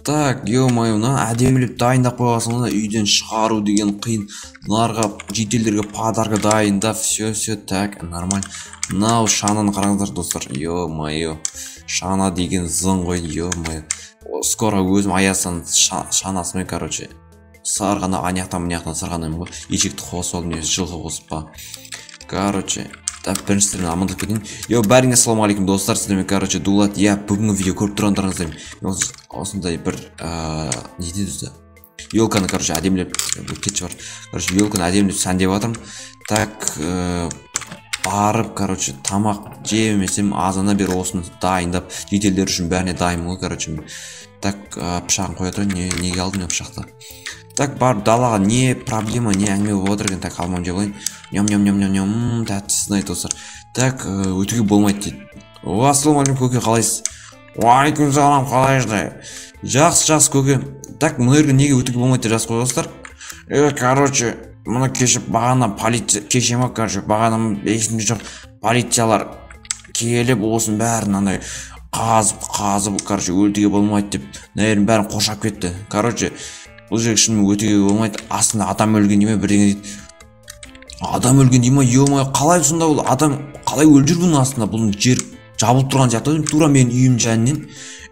Так, ё-моё, мына әдемілеп дайындап қойғансың ғой, үйден шығару деген қиын. Мыналарға, жительдерге подарка дайындап, все, все, так, нормально. Мынау шананы қараңыздар, достар. Ё-моё, шана деген зың ғой, ё-моё. Скоро өзім аястан шанасымен, короче, сарғана ана жақтан мына жақтан сырғанаймын ғой. Ешекті қосып алдым, немесе жылқы қосып па. Короче, так, бірінші сіздермен амандасып кетейін. Йо, бәріңе ассалаумағалейкум, достар, сіздермен, короче, Дулат. Иә, бүгінгі видео көріп тұрғандарыңыздай, мен осындай бір не дейді өзі, елканы, короче, әдемілеп, кетші бар. Короче, елканы әдемілеп сәндеп жатырмын. Так, барып, короче, тамақ жемесем, азаннан бері осыны дайындап, жительдер үшін бәріне дайынмын ғой, короче. Так, пышағын қоя тұрайын, неге алдым мен пышақты? Так, барып далаға не проблема, не әңгіме болып жатыр екен. Так, алмам жеп алайын. Ням ням ням ням ням, тәттісін ай, достар. Так, өтуге болмайды дейді. О, ассалаумағалейкум, көке, қалайсыз? Уағалейкум салам, қалайсыз? Жақсы, жақсы, көке. Так, мына жерге неге өтуге болмайды деп жазып қойғансыздар? Короче, мұны кеше бағана полиция, кеше ма, короче, бағана есімде жоқ, полициялар келіп, осының бәрін андай қазып, қазып, короче, өтуге болмайды деп, мына жердің бәрін қоршап кетті. Короче, бұл жерге шынымен өтуге болмайды, астында адам өлген дей ме, бірдеңе дейді. Адам өлген дей ма? Ё-моё, қалай сонда ол адам қалай өліп жүр бұның астында? Бұның жер жабылып тұрған сияқты, тура менің үйім жанынан.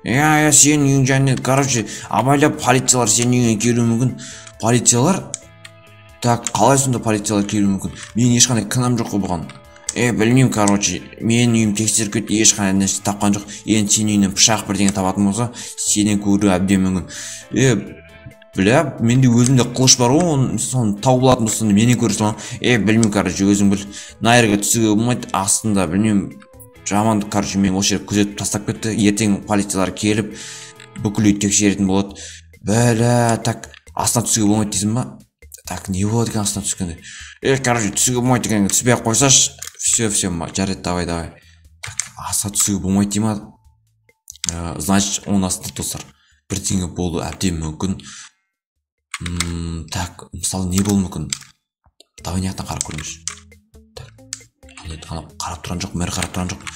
Иә, иә, сенің үйің жанынан. Короче, абайлап, полициялар сенің үйіңе келуі мүмкін. Полициялар? Так, қалай сонда полициялар келуі мүмкін? Менің ешқандай кінәм жоқ қой бұған. Білмеймін, короче, менің үйім тексеріп кетті, ешқандай нәрсе тапқан жоқ. Енді сенің үйіңнен пышақ бірдеңе табатын болса, сенен көруі әбден мүмкін. Бля, менде өзімде қылыш бар ғой, оны соны тауып алатын болсам, менен көре саламын. Білмеймін, короче, өзің біл. Мына жерге түсуге болмайды, астында, білмеймін, жаман, короче, мен осы жерге күзетіп тастап кетті. Ертең полициялар келіп, бүкіл үйді тексеретін болады. Бля, так, астына түсуге болмайды дейсің ба? Так, не болады екен астына түскенде? Короче, түсуге болмайды екен, түспей ақ қойсашы. Все, все, жарайды, давай, давай. Так, астына түсуге болмайды дей ма? Значит, оның астында, достар, бірдеңе болуы әбден мүмкін. Так, мысалы, не болуы мүмкін? Давай мына жақтан қарап көрейінші. Так, ана қарап тұрған жоқ, мэр қарап тұрған жоқ.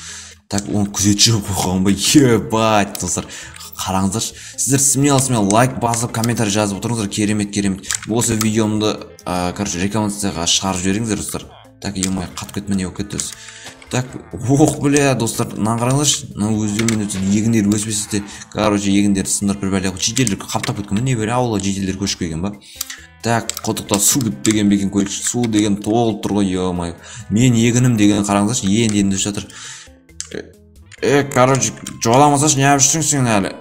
Так, оны күзетші қойып қойған ба? Ебать, достар, қараңыздаршы. Сіздер смело, смело лайк басып, комментарий жазып отырыңыздар. Керемет, керемет. Осы видеомды, короче, рекомендацияға шығарып жіберіңіздер, достар. Так, ё-моё, қатып кетті, не болып кетті өзі? Так, ох, бля, достар, мынаны қараңыздаршы. Мына өздерімен өзі егіндер өспесе де, короче, егіндерді сындырып бір бәле қылып, жительдер қаптап кеткен ба? Не бәле, ауылға жительдер көшіп келген ба? Так, құдықта су бітпеген бе екен, көрейікші. Су деген толып тұр ғой, ё-моё. Мен егінім деген қараңыздаршы, енді енді өсіп жатыр. Короче, жоламасашы, неғып жүрсің сен әлі?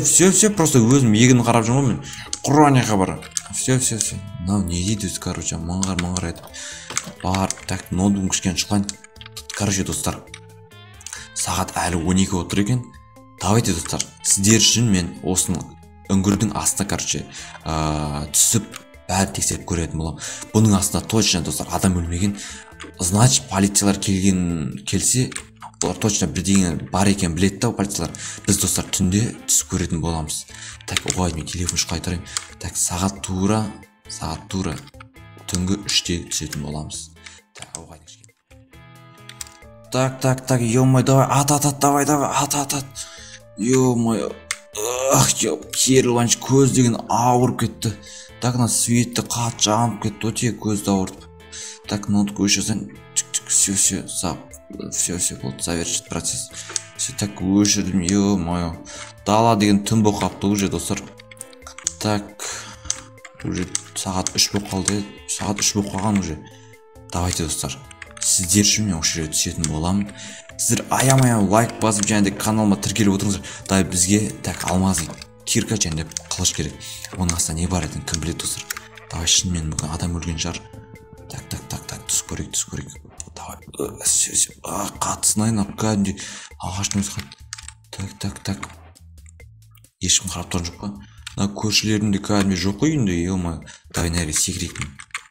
Все, все, просто өзім егінді қарап жүрмін ғой мен. Құр ана жаққа бар. Все, все, все. Мынау не дейді өзі, короче, маңғар, маңғар айтып. Бар, так, ноутбугым кішкене шыққан. Короче, достар, сағат әлі 12 болып тұр екен. Давайте, достар, сіздер үшін мен осының үңгірдің астына, короче, түсіп, бәрін тексеріп көретін боламын. Бұның астында точно, достар, адам өлмеген. Значит, полициялар келсе, олар точно бірдеңе бар екенін біледі да полициялар. Біз, достар, түнде түсіп көретін боламыз. Так, ой, мен телефон шықпай тұрайын. Так, сағат тура түнгі 3-те түсетін боламыз. Так, оған кішкене. Так, так, так, ё-моё, давай, ат, ат, ат, давай, давай, ат, ат, ат. Ё-моё, ах, ё, керіліп көз деген ауырып кетті. Так, мына светті қатты жанып кетті, өте көзді ауыртып. Так, ноутбук өшірсең, чик, чик, все, все, сап, все, все, болды, завершить процесс. Все, так, өшірдім, ё-моё. Дала деген түн болып қалыпты уже, достар. Так, уже сағат 3 болып қалды, сағат 3 болып қалған уже. Давайте, достар, сіздер үшін мен осы жерге түсетін боламын. Сіздер аямай лайк басып және де каналыма тіркеліп отырыңыздар. Давай бізге, так, алмазный кирка және де қылыш керек. Оның астында не бар екенін кім біледі, достар. Давай, шынымен мүмкін адам өлген шығар. Так, так, так, так, түсіп көрейік, түсіп көрейік. Давай, все, все, қатты сынайын, кәдімгідей ағаштың өзі қатты. Так, так, так. Ешкім қарап тұрған жоқ па? Мына көршілерім де кәдімгідей жоқ қой үйінде, ё-моё. Давай, мына жерге секірейік.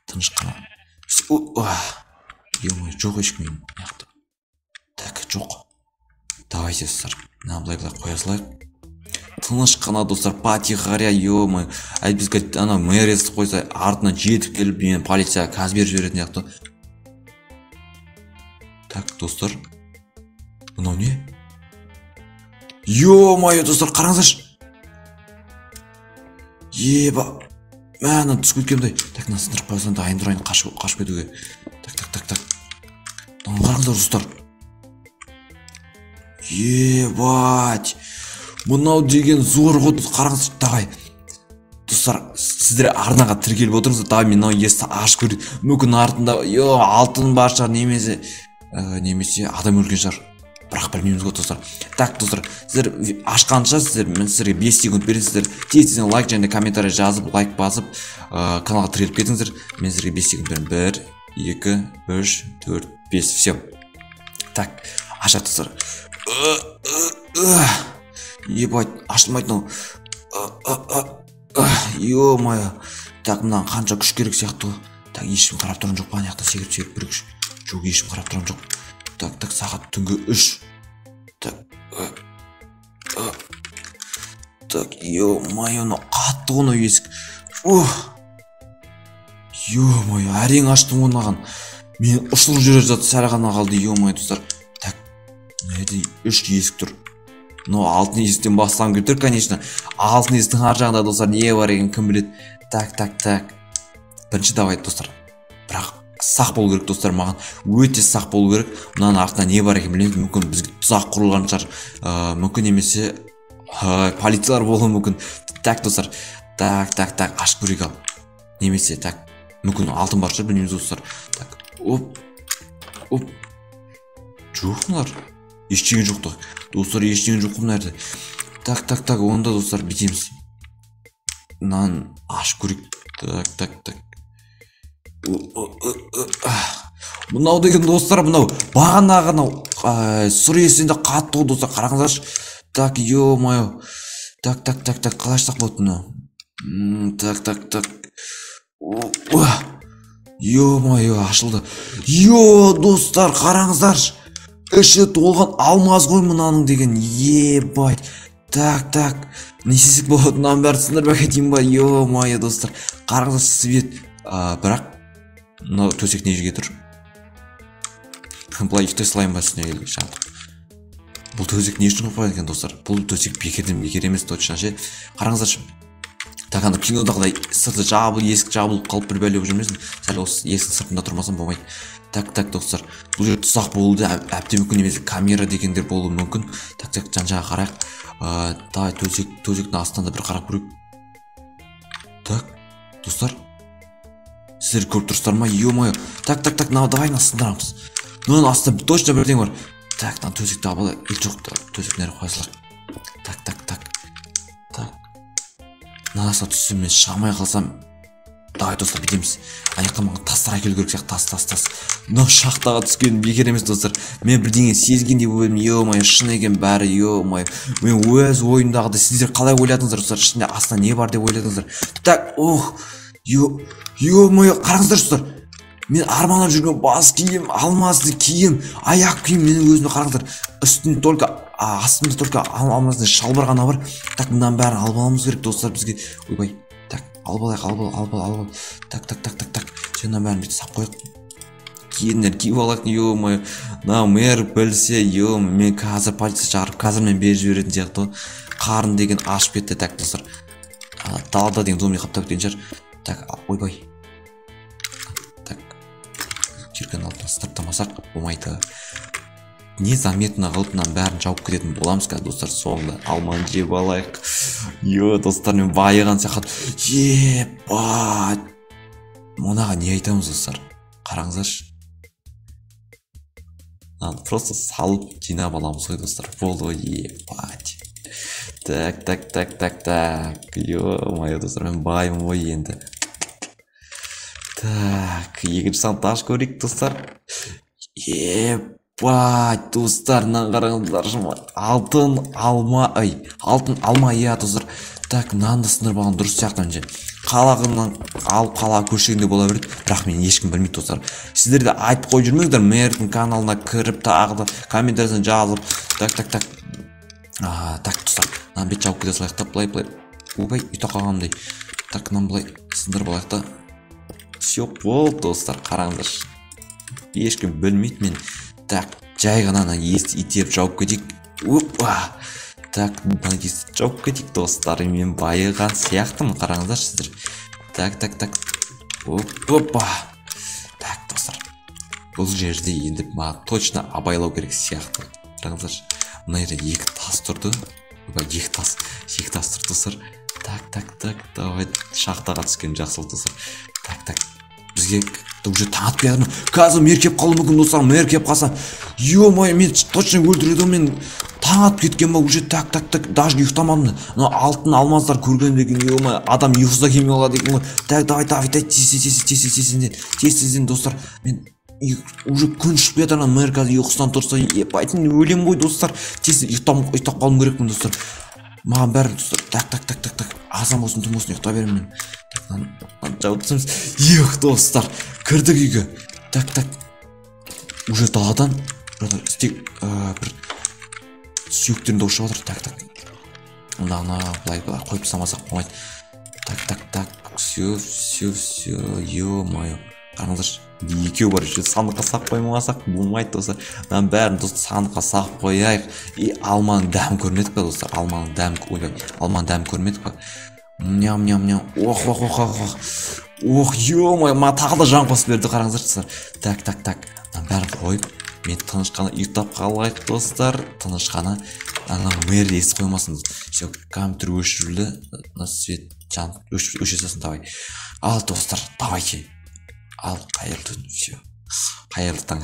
Тыныш қана. Ё-моё, жоқ ешкім үйінде мына жақта. Так, жоқ. Давайте, достар, мына былай былай қоя салайық. Тыныш қана, достар, потихаря, ё-моё. Әй, бізге ана мэр естіп қойса, артынан жетіп келіп, мені полицияға қазір беріп жіберетін сияқты. Так, достар, мынау не? Ё-моё, достар, қараңыздаршы. Еба, мә, ана түсіп кеткенімдей. Так, мынаны сындырып қойсам, дайын тұрайын қашып кетуге. Так, так, так, так. Мынаны қараңыздар, достар. Ебать, мынау деген зор ғой, қараңыз. Давай, достар, сіздер арнаға тіркеліп отырыңыздар. Давай, мен мынау есікті ашып көрейін. Мүмкін, артында алтын бар шығар, немесе адам өлген шығар, бірақ білмейміз ғой, достар. Так, достар, сіздер ашқанша, сіздер, мен сіздерге 5 секунд беремін. Сіздер тез тезден лайк және комментарий жазып, лайк басып, каналға тіркеліп кетіңіздер. Мен сіздерге 5 секунд беремін: 1, 2, 3, 4, 5. Все, так, ашайық, достар. Ебать, ашылмайды мынау. Е мое, так, мынаған қанша күш керек сияқты ғой. Так, ешкім қарап тұрған жоқ па? Ана жақта секіріп секіріп бір күш жоқ, ешкім қарап тұрған жоқ. Так, так, сағат түнгі 3. Так, так, е мое, мынау қатты ғой, мынау есік. Ох, е мое, әрең аштым ғой. Мынаған мен ұшырып жіберіп жатты, сәл ғана қалды. Е мое, достар, так, мына жерде үш есік тұр. Мынау алтын есіктен бастағым келіп тұр, конечно. Алтын есіктің ар жағында, достар, не бар екенін кім біледі? Так, так, так, бірінші, давай, достар, бірақ сақ болу керек, достар, маған өте сақ болу керек. Мынаның артында не бар екенін білмеймін. Мүмкін, бізге тұзақ құрылған шығар, мүмкін, немесе полициялар болуы мүмкін. Так, достар, так, так, так, ашып көрейік. Ал немесе, так, мүмкін, алтын бар шығар, білмейміз, достар. Так, оп, оп, жоқ, мыналар ештеңе жоқ та, достар, ештеңе жоқ қой мына жерде. Так, так, так, онда, достар, бүйтеміз, мынаны ашып көрейік. Так, так, так, мынау деген, достар, мынау бағанағы анау сұр есіктен де қатты ғой, достар, қараңыздаршы. Так, е мое, так, так, так, так, қалай ашсақ болады мынау? Так, так, так, е мое, ашылды. Е, достар, қараңыздаршы, іші толған алмаз ғой мынаның деген. Ебать, так, так, не істесек болады? Мынаның бәрін сындырып әкетейін ба? Е мое, достар, қараңыздар, свет. Бірақ мынау төсек не жерге тұр? Былай ұйықтай салайын ба үстіне келіп жатып? Бұл төсек не үшін қойып екен, достар? Бұл төсек бекерден бекер емес, точно ше. Қараңыздаршы. Так, ана кинодағыдай сырты жабылып, есік жабылып қалып, бір бәле болып жүрмесін. Сәл осы есіктің сыртында тұрмасам болмайды. Так, так, достар, бұл жерде тұзақ болуы да әбден мүмкін немесе камера дегендер болуы мүмкін. Так, так, жан жағға қарайық. Давай, төсектің астынан да бір қарап көрейік. Так, достар, сіздер көріп тұрсыздар ма? Е мое, так, так, так, мынау, давай, мына сындырамыз. Мынаның астында точно бірдеңе бар. Так, мына төсекті алып алайық или жоқ, төсекті мына қоя салайық. Так, так, так, так, мына астына түссем, мен шыға алмай қалсам. Давай, достар, бүйтеміз, ана жақтан маған тастар әкелу керек сияқты. Тас, тас, тас. Мынау шахтаға түскен бекер емес, достар. Мен бірдеңе сезгендей болып едім. Е мое, шын екен бәрі. Е мое, мен өз ойымдағыдай. Сіздер қалай ойладыңыздар, достар? Ішінде, астында не бар деп ойладыңыздар? Так, ох, е мое, қараңыздар, достар, мен армандап жүрген бас киім, алмазды киім, аяқ киім менің өзіме. Қараңыздар, үстінде только, астымда только алмазный шалбар ғана бар. Так, мынаның бәрін алып алуымыз керек, достар, бізге. Ойбай, так, алып алайық, алып ал, алып ал, алып ал. Так, так, так, так, так, все, мынаның бәрін бүйтіп салып қояйық, киімдер киіп алайық. Е мое, мына мэр білсе, е, мен қазір полиция шақырып, қазір мен беріп жіберетін сияқты ғой. Қарын деген ашып кетті. Так, достар, далада деген зомби қаптап кеткен шығар. Так, ойбай, так, кирканы алып сындырып болмайды. Незаметно қылып мынаның бәрін жауып кететін боламыз қазір, достар. Соңында алманы жеп алайық. Е, достар, мен байыған сияқты. Ебать, мынаға не айтамыз, достар? Қараңыздаршы, мынаны просто салып жинап аламыз ғой, достар, болды ғой. Ебать, так, так, так, так, так, е мое, достар, мен баймын ғой енді. Так, екінші сандықты ашып көрейік, достар. Ебать, достар, мынаны қараңыздаршы, алтын алма, ай, алтын алма, иә, достар. Так, мынаны да сындырып алған дұрыс сияқты. Меніңше, қалағынан алып, қалаға көшірген де бола береді, бірақ мен ешкім білмейді, достар. Сіздер де айтып қойып жүрмеңіздер, мэрдің каналына кіріп, тағы да комментариясына жазып. Так, так, так, так, достар, мынаны бет жауып кете салайық та, былай, былай. Ойбай, ұйықтап қалғанымдай. Так, мынаны былай сындырып алайық та, все, болды, достар, қараңыздаршы, ешкім білмейді мен. Так, жай ғана ана есікті итеріп жауып кетейік. Опа, Так, мына есікті жауып кетейік, достар. Мен байыған сияқтымын, қараңыздаршы сіздер. Так, так, так. Опа. Так, достар. Бұл жерде енді маған точно абайлау керек сияқты. Қараңыздаршы. Мына жерде екі тас тұрды. Ойбай, екі тас тұр, достар. Так, так, так, давай, шахтаға түскен жақсы болды, достар. Так, так. Бізге уже таң атпай жатыр. Қазір мэр келіп қалуы мүмкін, достар. Мэр келіп қалса, ё-моё, мен точно өлтіреді ғой. Мен таң атып кеткен ба уже? Так, так, так, даже ұйықтамадым. Мына алтын, алмаздар көргеннен кейін, ё-моё, адам ұйқысы да келмей қалады екен ғой. Так, давай, давай, давай, тез, тез, тез, тез, тез, тез, тезден, достар. Мен уже күн шығып келе жатыр. Ана мэр қазір ұйқысынан тұрса, ебать, өлемін ғой, достар. Тез ұйықтап қалуым керекпін, достар. Маған бәрі, достар. Так, так, так, так, так, азан болсын, түн болсын, ұйықтай беремін мен. Так, мынаны жауып тастаймыз. Эх, достар, кірдік үйге. Так, так, уже даладан бір стек, бір сүйектердің дауысы шығып жатыр. Так, так, мынаны былай, былай қойып тастамасақ болмайды. Так, так, так, все, все, все. Ё-моё, қараңыздаршы, екеу бар еще. Сандыққа салып қоймасақ болмайды, достар. Мынаның бәрін, достар, сандыққа салып қояйық. И алманың дәмін көрмедік па, достар? Алманың дәмін, ойбай, алманың дәмін көрмедік па? Ням, ням, ням. Ох, ох, ох, ох, ох, ох, ё-моё, маған тағы да жан қосып берді, қараңыздаршы, достар. Так, так, так, мынаның бәрін қойып, мен тыныш қана ұйықтап қалайық, достар, тыныш қана. Ана мэр естіп қоймасын. Все, компьютер өшірілді, мына свет жанып, өше салсын. Давай, ал, достар, давайте. Ал, қайырлы түн. Все, қайырлы таң.